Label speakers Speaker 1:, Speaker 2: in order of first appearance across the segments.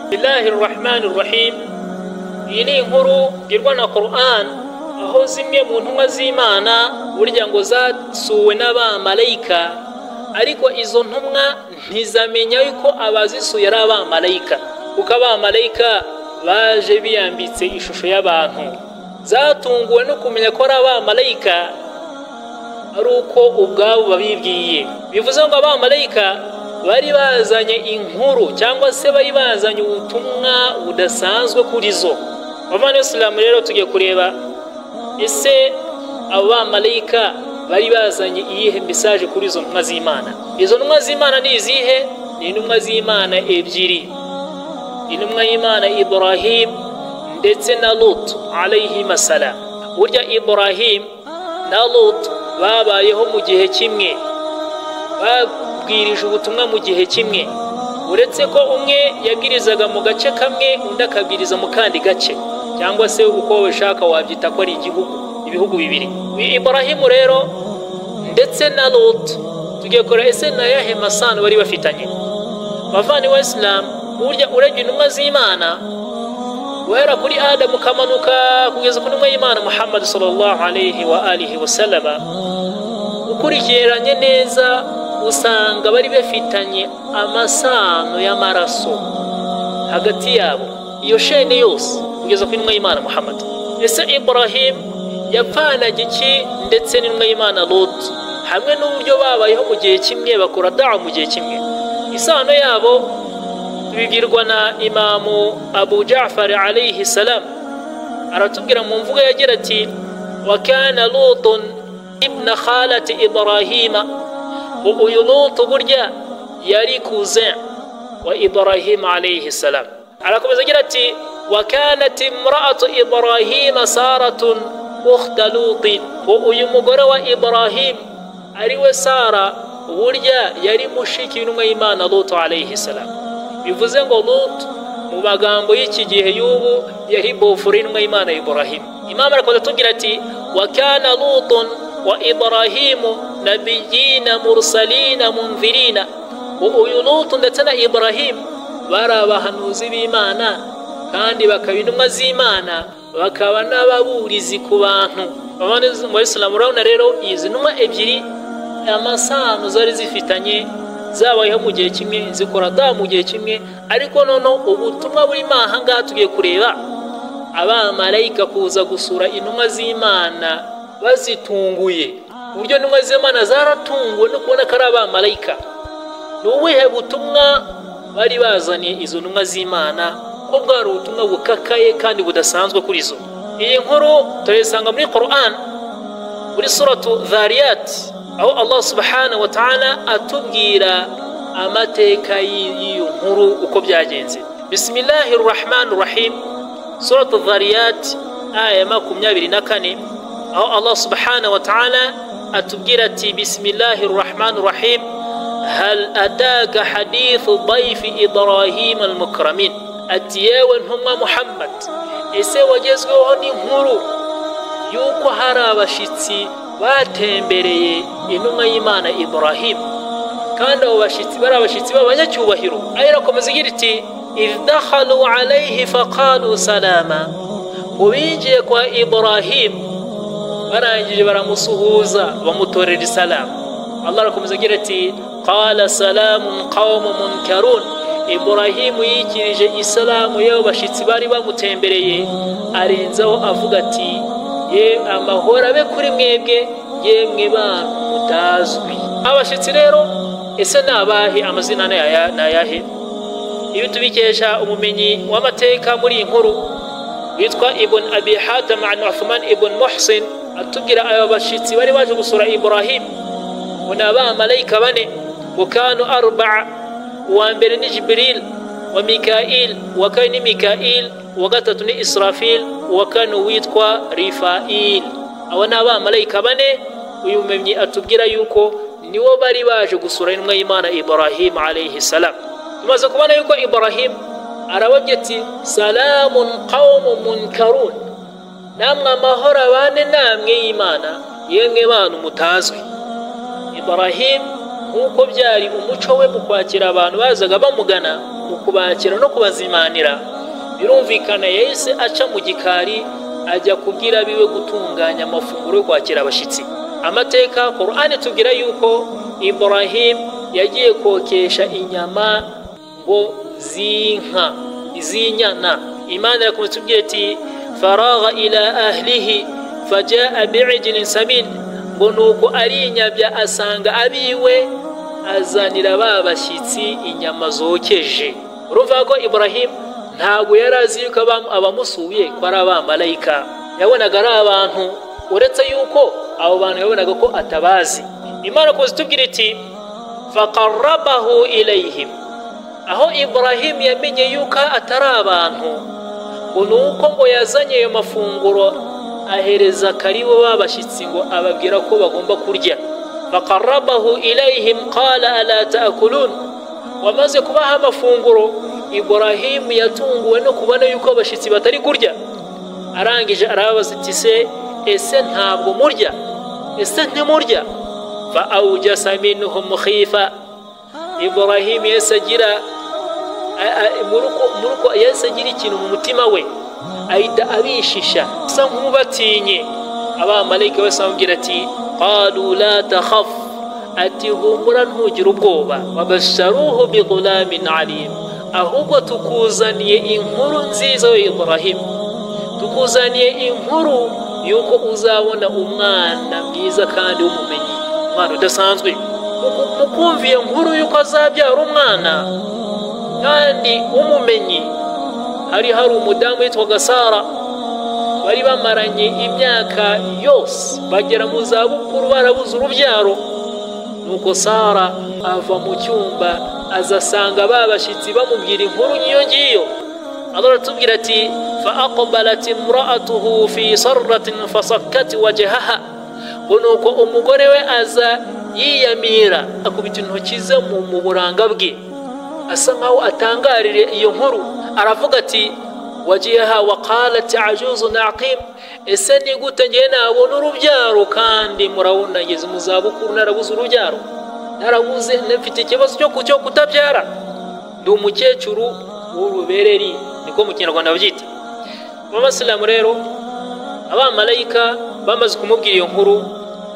Speaker 1: Bismillahir Rahmanir Rahim. Iyi ni inkuru girwa na Qur'an, aho zimwe mu ntumwa z'Imana burya ngo zasuwe n'abamarayika, ariko izo ntumwa ntizamenya yuko abazisuye ari abamarayika, kuko abamarayika baje biyambitse ishusho y'abantu. Zatunguwe no kumenya ko ari abamarayika ari uko ubwabo babibwiye. Bivuze ngo abamarayika bari bazanye inkuru cyangwa se bari bazanye ubutumwa budasanzwe kuri zo. Bavandimwe Isilamu, rero tugiye kureba ese abo bamarayika bari bazanye iyihe message kuri izo ntumwa z'Imana. Izo ntumwa z'Imana ni izihe? Ni intumwa z'Imana ebyiri, intumwa y'Imana Ibrahim ndetse na Lut alayhi salam. Burya Ibrahim na Lut babayeho mu gihe kimwe, babwirije ubutumwa mu gihe kimwe, uretse ko umwe yabwirizaga mu gace kamwe undi akabwiriza mu kandi gace, cyangwa se uko wabishaka wabyita ko ari igihugu, ibihugu bibiri. Ibrahim rero ndetse na Lut tugiye kureba ese na yahe masano bari bafitanye. Bavandimwe Islam, burya urebye intumwa z'Imana guhera kuri Adamu kamanuka kugeza ku ntumwa y'Imana Muhammad sallallahu alayhi wa alihi wasallama, ukurikiranye neza usanga bari bafitanye amasano y'amaraso hagati yabo, iyo shene yose kugeza ku ntumwa y'Imana Muhammad. Ese Ibrahim yapfanaga iki ndetse n'intumwa y'Imana Lut, hamwe n'uburyo babayeho mu gihe kimwe, bakora da'wa mu gihe kimwe? Isano yabo tubibwirwa na Imamu Abu Ja'far alayhi salam, aratubwira mu mvugo yagira ati: wa kana Lutun ibn khalati Ibrahima. Uyu Lut burya yari cousin wa Ibrahim alayhi salam. Arakomeza agira ati: wa kanat imra'atu Ibrahima Saratun ukhta Lutin. Uyu mugore wa Ibrahim ariwe Sara burya yari mushiki w'intumwa y'Imana Lut alayhi salam. Bivuze ngo Lut mu magambo y'iki gihe y'ubu yari bofure intumwa y'Imana Ibrahim. Imam arakomeza atubwira ati: wa kana Lutun wa Ibrahimu nabiyina mursalina munzirina. Uyu Lut ndetse na Ibrahim bari abahanuzi b'Imana kandi bakaba intumwa z'Imana, bakaba n'ababurizi ku bantu. Bavandimwe Isilamu, urabona rero izi ntumwa ebyiri amasano zari zifitanye, zabayeho mu gihe kimwe, zikora da mu gihe kimwe, ariko noneho ubutumwa burimo aha ngaha tugiye kureba abamarayika kuza gusura intumwa z'Imana bazitunguye, uburyo intumwa z'Imana zaratunguwe no kubona ko ari abamarayika. Ni ubuhe butumwa bari bazaniye izo ntumwa z'Imana, ko bwari ubutumwa bukakaye kandi budasanzwe kuri zo? Iyi nkuru turayisanga muri Qur'an, muri suratu Dhariyat, aho Allah subhanahu wa ta'ala atubwira amateka y'iyo nkuru uko byagenze. Bismillahir Rahmanir Rahim, suratu Dhariyat aya 24, aho Allah subhanahu wa ta'ala atubwira ati: Bismillahir Rahmanir Rahim, hal ataka hadithu dayfi Ibrahim al-mukramin. Ati yewe ntumwa Muhammad, ese wagezweho n'inkuru yuko hari abashitsi batembereye intumwa y'Imana Ibrahim, kandi abo bashitsi bari abashitsi b'abanyacyubahiro. Ayirakomeza igira iti: idh dakhalu alayhi faqalu salama. Ngo binjiye kwa Ibrahim barangije baramusuhuza bamutorera isalamu. Allah arakomeza agira ati: qala salamun qaumun munkarun. Ibrahim yikirije isalamu y'abo bashitsi bari bamutembereye, arenzaho avuga ati: ye amahoro abe kuri mwebwe, yemwe bantu mutazwi. Abashitsi rero ese ni abahe? Amazina ni ayahe? Ibi tubikesha umumenyi w'amateka muri iyi nkuru witwa Ibn Abi Hatim an Uthman ibn Muhsin, atubwira aba bashitsi bari baje gusura Ibrahim ngo ni abamarayika bane, ngo kanu arba'a. Uwa mbere ni Jibril, wa Mikail, uwa kabiri ni Mikail, uwa gatatu ni Israfil, uwa kane witwa Rifail. Abo ni abamarayika bane. Uyu mumenyi atubwira yuko niwo bari baje gusura intumwa y'Imana Ibrahim alayhi salam. Tumaze kubona yuko Ibrahim arababwira ati: salamun qaumun munkarun, namwe amahoro abane namwe y'Imana, yemwe bantu mutazwi. Ibrahim nk'uko byari umuco we mu kwakira abantu bazaga bamugana, mu kubakira no kubazimanira, birumvikana yahise aca mu gikari ajya kubwira biwe gutunganya amafunguro yo kwakira abashyitsi. Amateka Qur'an tubwira yuko Ibrahim yagiye kokesha inyama ngo z'inka, iz'inyana. Imana irakomeza itubwira iti faragha ila ahlihi fajaa bi'ijlin samin, ngo nuko arinyabya asanga abiwe azanira ba bashyitsi inyama zokeje. Urumva ko Ibrahim ntabwo yari azi yuko abamusuye ko ari abamarayika, yabonaga ari abantu, uretse yuko abo bantu yabonaga ko atabazi. Imana irakomeza itubwira iti faqarrabahu ilayhim, aho Ibrahim yamenye yuko atari abantu, ngo nuko ngo yazanye ayo mafunguro ahereza karibo babashyitsi ngo ababwira ko bagomba kurya. Faqarrabahu ilayhim qala ala ta'kulun, wamaze kubaha amafunguro Ibrahim yatunguwe no kubona yuko abashyitsi batari kurya. Arangije arababaza ati se ese ntabwo murya? Ese ntimurya? Fa awjasa minhum khifa, Ibrahim yahise agira yahise agira ikintu mu mutima we, ahita abishisha asa nk'ubatinye. Abamarayika bose bamubwira ati qalu la takhaf, ati humura ntugire ubwoba, wabasharuhu bighulamin alim, ahubwo tukuzaniye inkuru nziza we Ibrahim, tukuzaniye inkuru yuko uzabona umwana mwiza kandi w'umumenyi, umwana udasanzwe. Mukumviye inkuru yuko azabyara umwana kandi w'umumenyi, hari umudamu witwaga Sara, bari bamaranye imyaka yose bagera mu zabukuru barabuze urubyaro. Nuko Sara ava mu cyumba azasanga babashyitsi bamubwira inkuru ngiyo ngiyo. Allah aratubwira ati fa aqbalat imra'atuhu fi sarratin fasakkat wajhaha, ngo nuko umugore we aza yiyamira akubita intoki ze mu buranga bwe, asa nkaho atangarire iyo nkuru. Aravuga ati wajiha wa qalat ajuzun aqim, ese ni gute ngiye nabona urubyaro kandi murabona ngeze mu zabukuru narabuze urubyaro, narabuze mfite ikibazo cyo kutabyara, ndi umukecuru w'urubereri, niko mu Kinyarwanda babyita. Abasilamu rero abamarayika bamaze kumubwira iyo nkuru,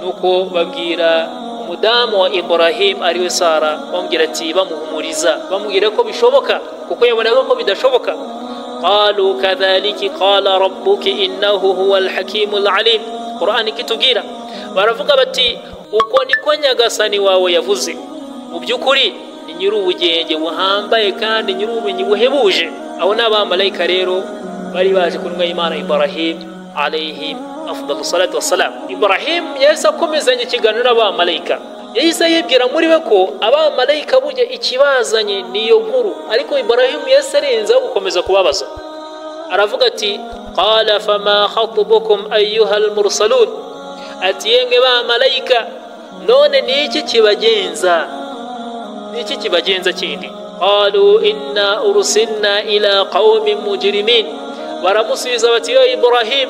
Speaker 1: nuko babwira umudamu wa Ibrahim ariwe Sara, bamubwira ati bamuhumuriza, bamubwira ko bishoboka kuko yabonaga ko bidashoboka. Qalu kadhalika qala rabbuki innahu huwal hakimul alim, Qur'an ikitubwira baravuga bati uko niko Nyagasani wawe yavuze, mu by'ukuri ni nyir'ubugenge buhambaye kandi nyir'ubumenyi buhebuje. Abo ni abamarayika rero bari baje kunwa Imana Ibrahim alayhi afdalu salatu wassalam. Ibrahim yahise akomezanya ikiganiro n'abamarayika, yahise yibwira muri we ko abamarayika burya ikibazanye niyo nkuru, ariko Ibrahim yahise arenzaho gukomeza kubabaza. Aravuga ati qala fama khatubukum ayyuha almursalun, ati yemwe bamarayika none ni iki kibagenza, ni iki kibagenza kindi? Qalu inna ursilna ila qaumin mujrimin, baramusubiza bati yo Ibrahim,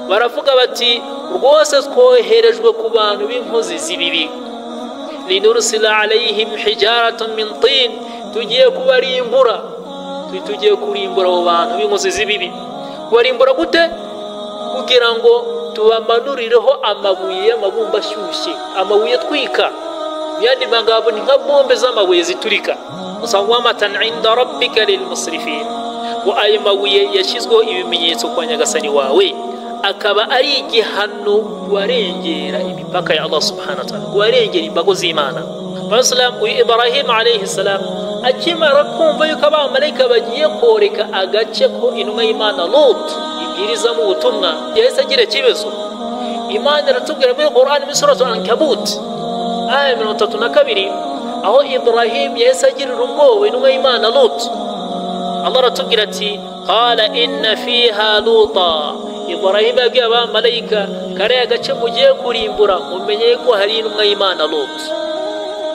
Speaker 1: baravuga bati rwose twoherejwe ku bantu b'inkozi z'ibibi, linursila alayhim hijaratan min tin, tugiye kubarimbura, tugiye kurimbura abo bantu b'inkozi z'ibibi. Kubarimbura gute? Kugira ngo tubamanurireho amabuye y'amabumba ashyushye, amabuye atwika, yandi magambo ni nka bombe z'amabuye ziturika. Musawamatan inda rabbika lilmusrifin, ngo ayo mabuye yashyizweho ibimenyetso kwa Nyagasani wawe, akaba ari igihano kubarengera imipaka ya Allah subhanahu wa ta'ala, kubarengera imbago z'Imana. Abasilamu, uyu Ibrahim alayhi salam akimara kumva yuko abamarayika bagiye koreka agace ko intumwa y'Imana Lut ibwirizamo ubutumwa, yahise agira ikibazo. Imana iratubwira muri Qur'an muri suratul Ankabut aya 32, aho Ibrahim yahise agirira ubwoba intumwa y'Imana Lut. Allah aratubwira ati qala inna fiha luta, Ibrahim yabwiye abamarayika kariya gace mugiye kurimbura mumenye ko hari intumwa y'Imana Lut.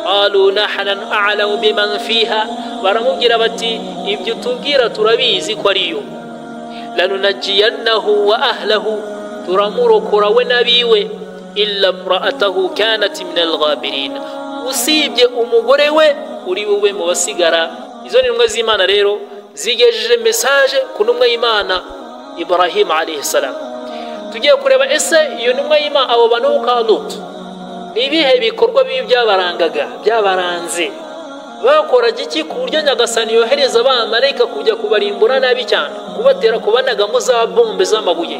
Speaker 1: Qalu nahnu a'lamu biman fiha, baramubwira bati ibyo tubwira turabizi ko ariyo. Lanunajjiyannahu wa ahlahu, turamurokora we n'abiwe, illa imra'atahu kanat min al-ghabirin, usibye umugore we uri bube mu basigara. Izo ni intumwa z'Imana rero zigejeje message ku ntumwa y'Imana Ibrahim alayhi salam. Tugiye kureba ese iyo ntumwa y'Imana, abo bantu ka Lut, ni ibihe bikorwa bibi byabarangaga, byabaranze, bakoraga iki ku buryo Nyagasani yohereza abamarayika kujya kubarimbura nabi cyane, kubatera kubanagamo za bombe z'amabuye,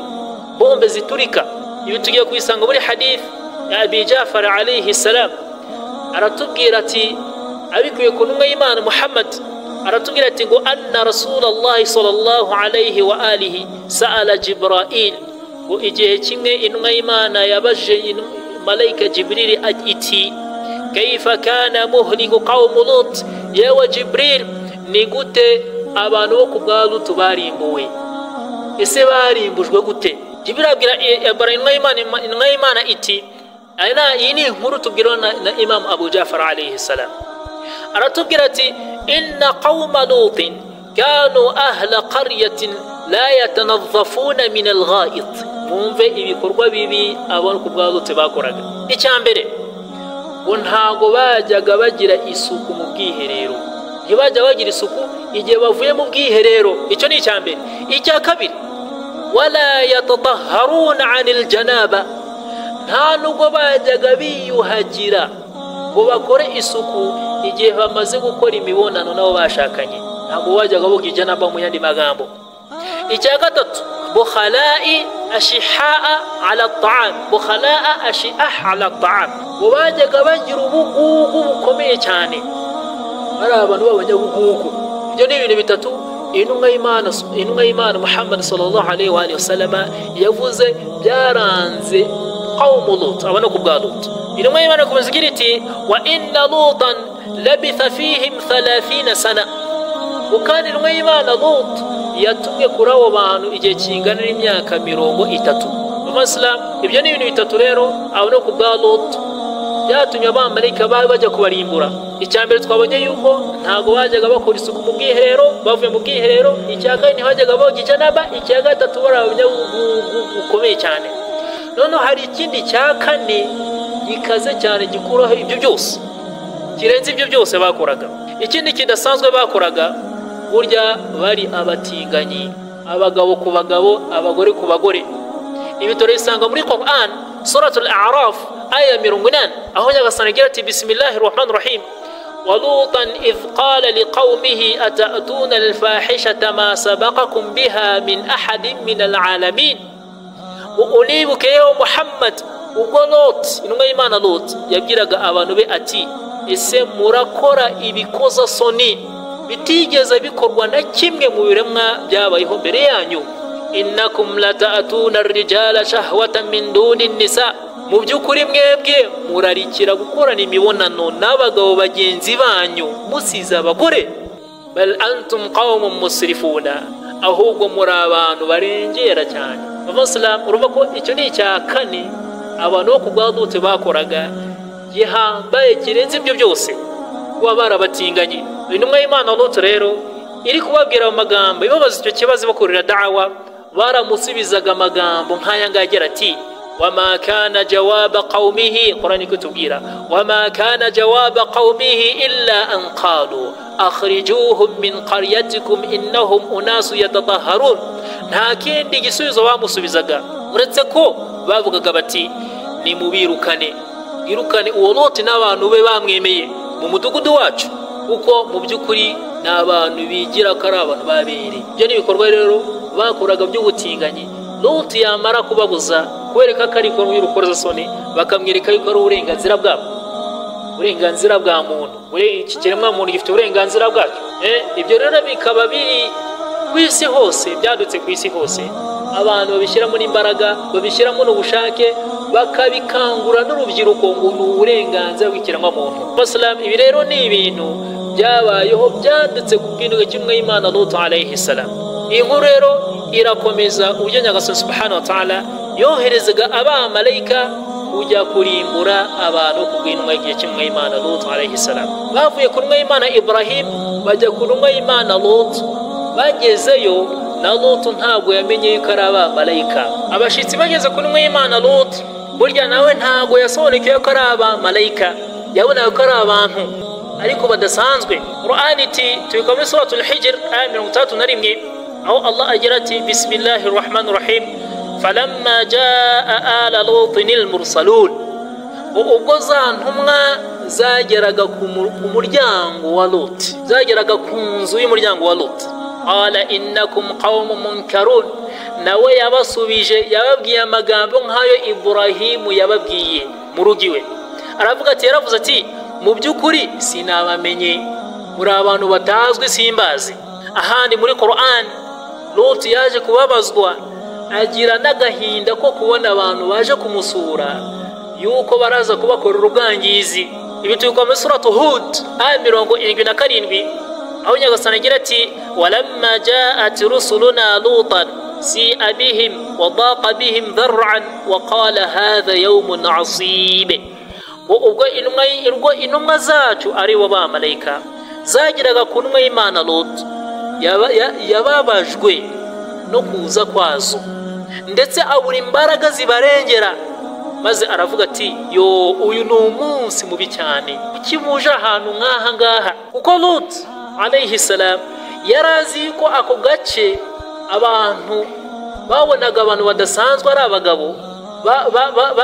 Speaker 1: bombe ziturika. Ibi tugiye kubisanga muri hadith ya Abi Jafar alayhi salam. Aratubwira ati abikuye ku ntumwa y'Imana Muhammad, aratubwira ati ngo anna Rasulullah sallallahu alayhi wa alihi sa'ala Jibrail, ngo igihe kimwe intumwa y'Imana yabajije malayika Jibril iti kaifa kana muhliku qawmu Lut, yewe Jibril, ni gute abantu bo ku bwa Lut barimbuwe, ese barimbujwe gute? Jibril abwira intumwa y'Imana iti, iyi ni inkuru tubwirwa na Imam Abu Jafar alayhi salam. Aratubwira ati inna qawma Lutin kanu ahla qaryatin la yatanadhafuna min al-gha'it. Bumve ibikorwa bibi abantu ku bwa Lut bakoraga. Icya mbere, ngo ntago bajyaga bagira isuku mu bwiherero, ntibajya bagira isuku igihe bavuye mu bwiherero. Icyo ni icya mbere. Icya kabiri, wala yatatahharuna 'anil janaba, nta nubwo bajyaga biyuhagira ngo bakore isuku igihe bamaze gukora imibonano nabo bashakanye, ntabwo bajyaga boga ijanaba mu yandi magambo. Icya gatatu, bukhala'i ashihaa ala at'am, bukhalaa ashiah ala at'am, ngo bajyaga bagira ubugugu bukomeye cyane, ari abantu b'abanyabugugu. Ibyo ni ibintu bitatu intumwa y'Imana Muhammad sallallahu alayhi wa alihi wasallama yavuze byaranze qawmu Lut, abana ku bwa Lut. Intumwa y'Imana ikomeza igira iti wa inna Lutan labitha fihim 30 sana, kandi intumwa y'Imana Lut yatumwe kuri abo bantu igihe kingana n'imyaka 30. Amaslam, ibyo ni ibintu bitatu rero abana ku bwa Lut byatumye abamarayika bajya kubarimbura. Icya mbere twabonye yuko ntago bajyaga bakora isuku mu bwiherero bavuye mu bwiherero. Icya kabiri, ntibajyaga boga ijanaba. Icya gatatu, bari abanyabugugu bukomeye cyane. Noneho hari ikindi cya kane gikaze cyane gikuraho ibyo byose, kirenze ibyo byose bakoraga. Ikindi kidasanzwe bakoraga, burya bari abatinganyi, abagabo ku bagabo, abagore ku bagore. Ibi turabisanga muri Quran Suratul A'raf aya 80, aho Nyagasani agira ati bismillahir rahmanir rahim walutan idh qala liqaumihi ata'tuna al-fahishata ma sabaqakum biha min ahadin min al-alamin. Unibuke yewe Muhammad, ubwo Lot, intumwa y'Imana Lot yabwiraga abantu be ati ese murakora ibikoza soni bitigeze bikorwa na kimwe mu biremwa byabayeho mbere yanyu? Innakum lata'tuna ar-rijala shahwatan min duni an-nisa, mu by'ukuri mwebwe murarikira gukorana imibonano n'abagabo bagenzi banyu musize abagore. Bal antum qaumun musrifuna, ahubwo muri abantu barengera cyane. Abasilamu, urumva ko icyo ni icya kane abantu bo ku bwa Lut bakoraga gihambaye kirenze ibyo byose, kuba barabatinganye. Intumwa y'Imana Lut rero iri kubabwira amagambo ibabaza icyo kibazo bakorera da'wa, baramusubizaga amagambo nk'aya ngaya agira ati wama kana jawaba qaumihi, Qur'an ikutubwira wama kana jawaba qaumihi illa an qalu akhrijuhum min qaryatikum innahum unasu yatatahharun. Nta kindi gisubizo bamusubizaga uretse ko bavugaga bati nimubirukane, irukane uwo Lot n'abantu be bamwemeye mu mudugudu wacu, kuko mu by'ukuri ni abantu bigira ko ari abantu babere. Ibyo ni ibikorwa rero bakoraga by'ubutinganyi. Lot yamara kubabuza kubereka ko ari ibikorwa by'urukozasoni, bakamwereka yuko ari uburenganzira bwabo, uburenganzira bwa muntu, iki kiremwa muntu gifite uburenganzira bwacyo. Ibyo rero bikaba biri ku isi hose, byadutse ku isi hose, abantu babishyiramo n'imbaraga, babishyiramo n'ubushake, bakabikangura n'urubyiruko ngo ni uburenganzira bw'ikiremwa muntu. Abasilamu, ibi rero ni ibintu byabayeho byanditse ku bw'intumwa cy'intumwa y'Imana Lut alayhi salam. Iyi nkuru rero irakomeza uburyo Nyagasani subhanahu wa ta'ala yoherezaga abamarayika kujya kurimbura abantu ku bw'intumwa y'igihe cy'intumwa y'Imana Lut alayhi salam. Bavuye ku ntumwa y'Imana Ibrahim bajya ku ntumwa y'Imana Lut, bagezeyo na Lut ntabwo yamenye yuko ari abamarayika. Abashitsi bageze ku ntumwa y'Imana Lut, burya nawe ntabwo yasobanukiwe ko ari abamarayika, yabonaga ko ari abantu. ariko badasanzwe. Qur'an iti tubika muri Suratul Hijr aya 61, aho Allah agira ati bismillahir rahmanir rahim falamma jaa ala lutin mursalun. Ubwo za ntumwa zageraga ku muryango wa Lut, zageraga ku nzu y'umuryango wa Lut, qala innakum qaumun munkarun, nawe yabasubije yababwiye amagambo nk'ayo Ibrahimu yababwiye mu rugo iwe. Aravuga ati, yaravuze ati mu by'ukuri sinabamenye, muri abantu batazwi simbazi. Ahandi muri Qur'an Lut yaje kubabazwa agira n'agahinda ko kubona abantu baje kumusura yuko baraza kubakorera ubwangizi. Ibi tubikora muri Suratu Hud aya 77, aho Nyagasani agira ati walamma jaat rusuluna lutan si'a bihim wa daqa bihim dhar'an wa qala hadha yawmun 'asib. Ubwo intumwa zacu ari bo bamalayika zagiraga ku ntumwa y'Imana Lut, yababajwe no kuza kwazo ndetse abura imbaraga zibarengera, maze aravuga ati yo uyu ni umunsi mubi cyane, kuki muje ahantu nk'aha ngaha? Kuko Lut alayhi salam yarazi ko ako gace abantu babonaga abantu badasanzwe ari abagabo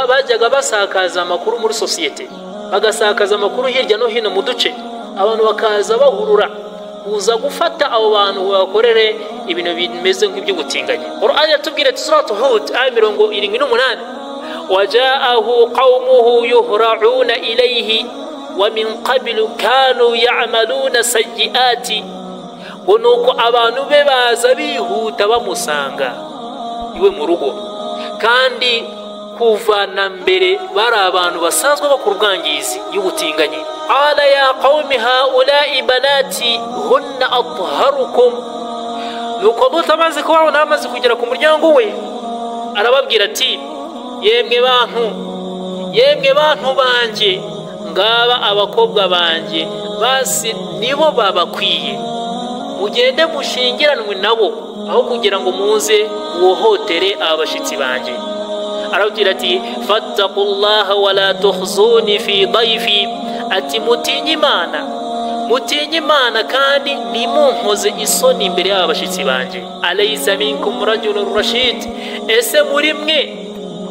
Speaker 1: bajyaga basakaza amakuru muri sosiyete, bagasakaza amakuru hirya no hino mu duce, abantu bakaza bahurura kuza gufata abo bantu bakorere ibintu bimeze nk'iby'ubutinganyi. Qur'an yatubwira ati Suratu Hud aya 78, waja'ahu qaumuhu yuhra'una ilayhi wa min qablu kanu ya'maluna sayyi'ati. Ngo nuko abantu be baza bihuta bamusanga iwe mu rugo, kandi kuva na mbere bari abantu basanzwe bakora ubwangizi y'ubutinganyi. Qala ya qaumi haula'i banati hunna atharukum. Nuko Lut amaze kubabona amaze kugera ku muryango we, arababwira ati yemwe bantu, yemwe bantu banjye, ngaba abakobwa banjye basi nibo babakwiye, mugende mushingiranwe nabo aho kugira ngo muze muhohotere abashitsi banjye. Arababwira ati fattaqullaha wala tukhzuni fi dayfi, ati mutinye Imana, mutinye Imana kandi nimunkoze isoni imbere y'abashitsi banjye. Alaysa minkum rajulun rashid, ese muri mwe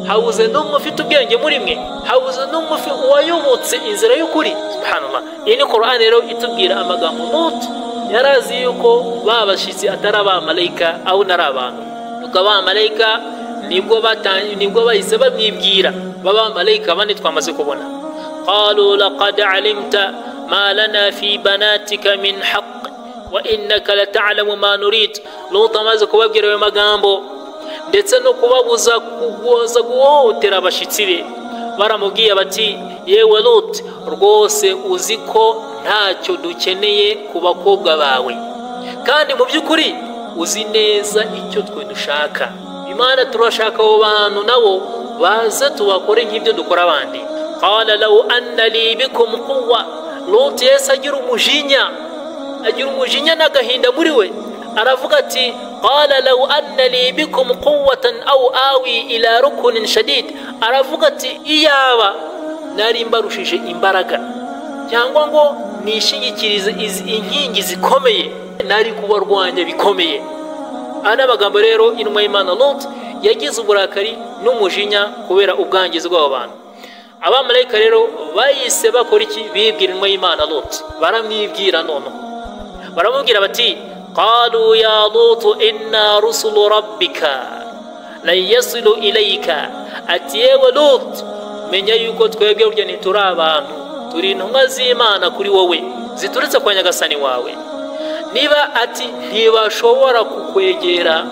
Speaker 1: habuze n'umwe ufite ubwenge? Muri mwe habuze n'umwe wayobotse inzira y'ukuri? Subhanallah. Iyi ni Qur'an rero itubwira amagambo Lut yarazi yuko babashitsi atari abamalayika aho nari abantu. Nuko abamalayika nibwo bahise bamwibwira, b'abamalayika bane twamaze kubona. Qalu laqad alimta ma lana fi banatika min haqq wa innaka lata'lamu ma nurid. Lut amaze kubabwira ayo magambo ndetse no kubabuza kugoza guhohotera abashitsi be, baramubwiye bati yewe Lut, rwose uzi ko ntacyo dukeneye ku bakobwa bawe, kandi mu by'ukuri uzi neza icyo twe dushaka. Imana turashaka abo bantu nabo baze tubakore nk'ibyo dukora abandi. Qala law anna li bikum quwwa. Lut yese agira umujinya, agira umujinya n'agahinda muri we, aravuga ati qala law anna li bikum quwwatan aw awi ila rukunin shadid. Aravuga ati iyaba nari mbarushije imbaraga cyangwa ngo nishingikirize inkingi zikomeye, nari kubarwanya bikomeye. Ana magambo rero intumwa y'Imana Lut yagize uburakari n'umujinya kubera ubwangizi bw'abo bantu. Abamalayika rero bahise bakora iki? Bibwira intumwa y'Imana Lut, baramwibwira noneho baramubwira bati qalu ya Lut inna rusulu rabbika lan yasilu ilayka. Ati yewe Lut, menya yuko twebwe burya ntituri abantu, turi intumwa z'Imana kuri wowe ziturutse kwa Nyagasani wawe. Niba ati ntibashobora kukwegera,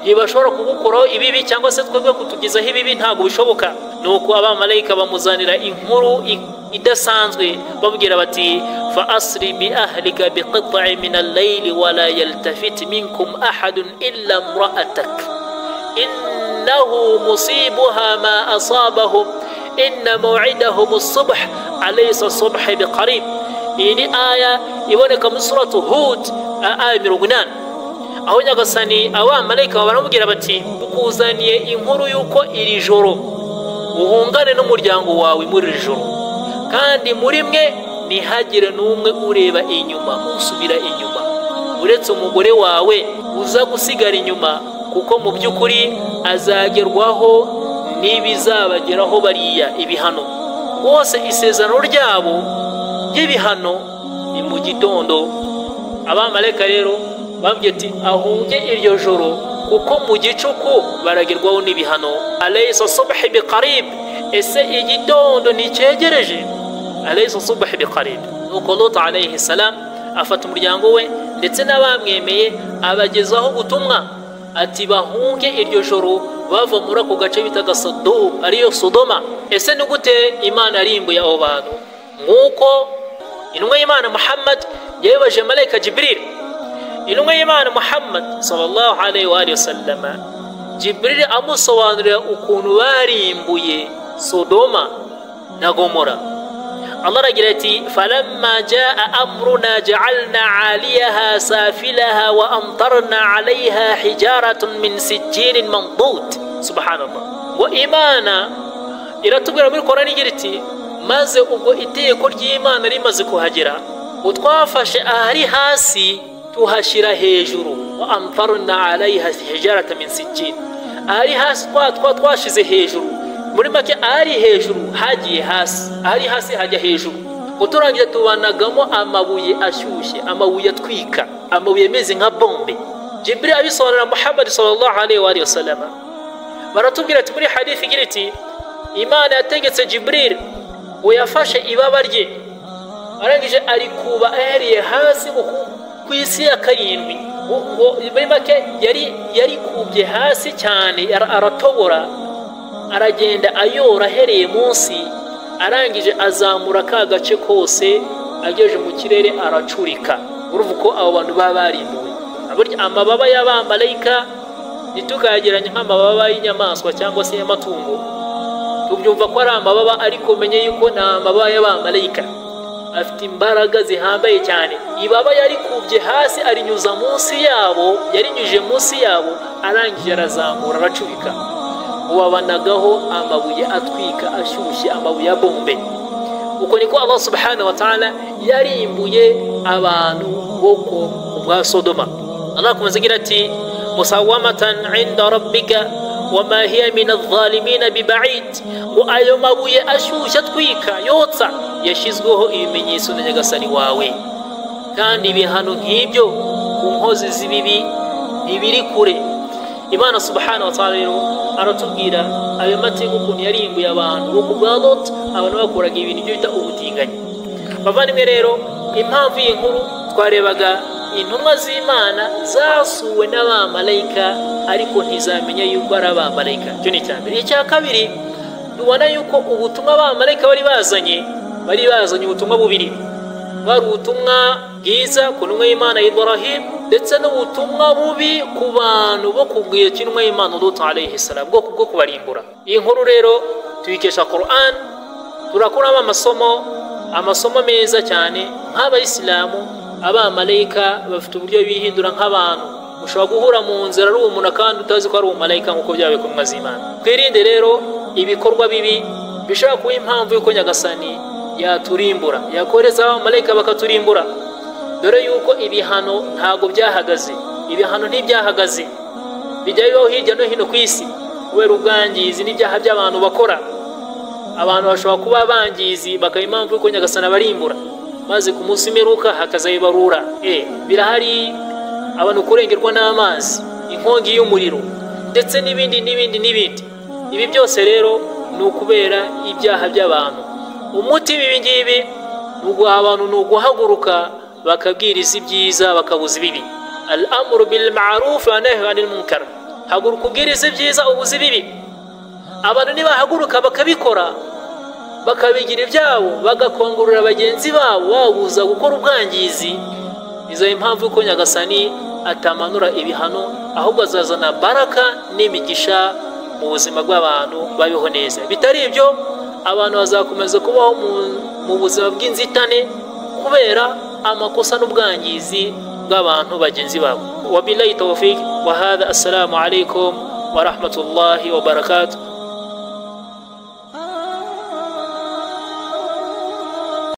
Speaker 1: ntibashobora kugukoraho ibibi cyangwa se twebwe kutugezaho ibibi, ntabwo bishoboka. Nuko abamalayika bamuzanira inkuru idasanzwe, babwira bati fa asri bi ahlika bi qit'in min al-layli wa la yaltafit minkum ahadun illa imra'atak innahu musibuha ma asabahum inna maw'idahum as-subh alaysa as-subh biqarib. Iyi ni aya iboneka muri Suratu Hud aya 80, aho Nyagasani abamalayika baramubwira bati tukuzaniye inkuru yuko iri joro uhungane n'umuryango wawe muri iri joro, kandi muri mwe Ntihagire n'umwe ureba inyuma, usubira inyuma, uretse umugore wawe uza gusigara inyuma, kuko mu by'ukuri azagerwaho n'ibizabageraho bariya ibihano. Rwose isezerano ryabo ry'ibihano ni mu gitondo. Abamarayika rero bambwiye ati ahunge iryo joro, kuko mu gicuku baragerwaho n'ibihano. Alaysa subhi biqarib, ese igitondo nticyegereje? Alaysa subhi biqarib. Nuko Lut alayhi salam afata umuryango we ndetse n'abamwemeye, abagezaho ubutumwa ati bahunge iryo joro bava muri ako gace bitaga Sodoma, ariyo Sodoma. Ese ni gute Imana yarimbuye abo bantu? Nk'uko intumwa y'Imana Muhammad yabibaje malayika Jibril. Intumwa y'Imana Muhammad sallallahu alayhi wa alihi wasallam, Jibril amusobanurira ukuntu barimbuye Sodoma na Gomora. Allah aragira ati falamma jaa amruna ja'alna 'aliyaha safilaha wa amtarna 'alayha hijaratun min sijilin mandud. Subhanallah. Ngo Imana iratubwira muri Qur'an igira iti maze ubwo iteko ry'Imana rimaze kuhagera, utwafashe ahari hasi tuhashyira hejuru. Wa amtarna 'alayha hijaratan min sijil, ahari hasi twashize hejuru. Muri make ahari hejuru hagiye hasi, ahari hasi hajya hejuru. Uturangiye tubanagamo amabuye ashyushye, amabuye atwika, amabuye ameze nka bombe. Jibril abisobanurira Muhammad sallallahu alayhi wa alihi wasallam. Baratubwira ati muri hadith igira iti Imana yategetse Jibril ngo yafashe ibaba rye, arangije arikuba ahereye hasi ku isi ya karindwi. Ngo muri make yarikubye hasi cyane, aratobora, aragenda ayora ahereye munsi, arangije azamura ka gace kose, ageje mu kirere aracurika. Urumva ko abo bantu baba barimbuwe. Burya amababa y'abamarayika ntitukayagereranye nk'amababa y'inyamaswa cyangwa se y'amatungo. Tubyumva ko ari amababa, ariko menye yuko ni amababa y'abamarayika afite imbaraga zihambaye cyane. Ibaba yarikubye hasi arinyuza munsi yabo, yarinyuje munsi yabo, arangije arazamura aracurika. Wabanagaho amabuye atwika ashyushye, amabuye ya bombe. Uko niko Allah subhanahu wa ta'ala yarimbuye abantu bo ku bwa Sodoma. Allah akomeza agira ati musawamatan inda rabbika wama hiya min adh-dhalimin biba'id. Ngo ayo mabuye ashyushye atwika yotsa yashyizweho ibimenyetso na Nyagasani wawe, kandi ibihano nk'ibyo ku nkozi z'ibibi ntibiri kure. Imana subhanahu wa ta'ala rero aratubwira ayo mateka ukuntu yarimbuye abantu bo ku bwa Lot, abantu bakoraga ibintu byo bita ubutinganyi. Bavandimwe rero, impamvu iyi nkuru twarebaga intumwa z'Imana zasuwe n'abamarayika ariko ntizamenya yuko ari abamarayika. Icyo ni icya mbere. Icya kabiri, tubona yuko ubutumwa abamarayika bari bazanye ubutumwa bubiri. Bari ubutumwa bwiza ku ntumwa y'Imana Ibrahim, ndetse n'ubutumwa bubi ku bantu bo ku gihe cy'intumwa y'Imana Lut alayhi salam, bwo kubarimbura. Iyi nkuru rero tuyikesha Qur'an, turakuramo amasomo meza cyane nk'abayisilamu. Abamarayika bafite uburyo bihindura nk'abantu. Ushobora guhura mu nzira ari umuntu kandi utazi ko ari umumarayika, nk'uko byabaye ku ntumwa z'Imana. Twirinde rero ibikorwa bibi bishobora kuba impamvu y'uko Nyagasani yaturimbura, yakohereza abamarayika bakaturimbura. Dore yuko ibihano ntago byahagaze, ibihano ntibyahagaze, bijya bibaho hirya no hino ku isi kubera ubwangizi n'ibyaha by'abantu bakora. Abantu bashobora kuba abangizi bakaba impamvu y'uko Nyagasani abarimbura, maze ku munsi w'imperuka hakazayibarura. Birahari abantu kurengerwa n'amazi, inkongi y'umuriro, ndetse n'ibindi n'ibindi n'ibindi. Ibi byose rero ni ukubera ibyaha by'abantu. Umuti w'ibi ngibi ni uguha abantu, ni uguhaguruka bakabwiriza ibyiza bakabuza ibibi. Al-amru bil ma'ruf wa nahyu 'anil munkar. Haguruka ubwiriza ibyiza ubuza ibibi. Abantu nibahaguruka bakabikora, bakabigira ibyabo, bagakongorera bagenzi babo babuza gukora ubwangizi, izo impamvu ko Nyagasani atamanura ibihano, ahubwo azazana baraka n'imigisha mu buzima bw'abantu babeho neza. Bitari ibyo, abantu bazakomeza kubaho mu buzima bw'inzitane kubera amakosa n'ubwangizi bw'abantu bagenzi babo. Wabillahi tawfiq wa hadha, assalamu alaykum wa rahmatullahi wa barakatuh.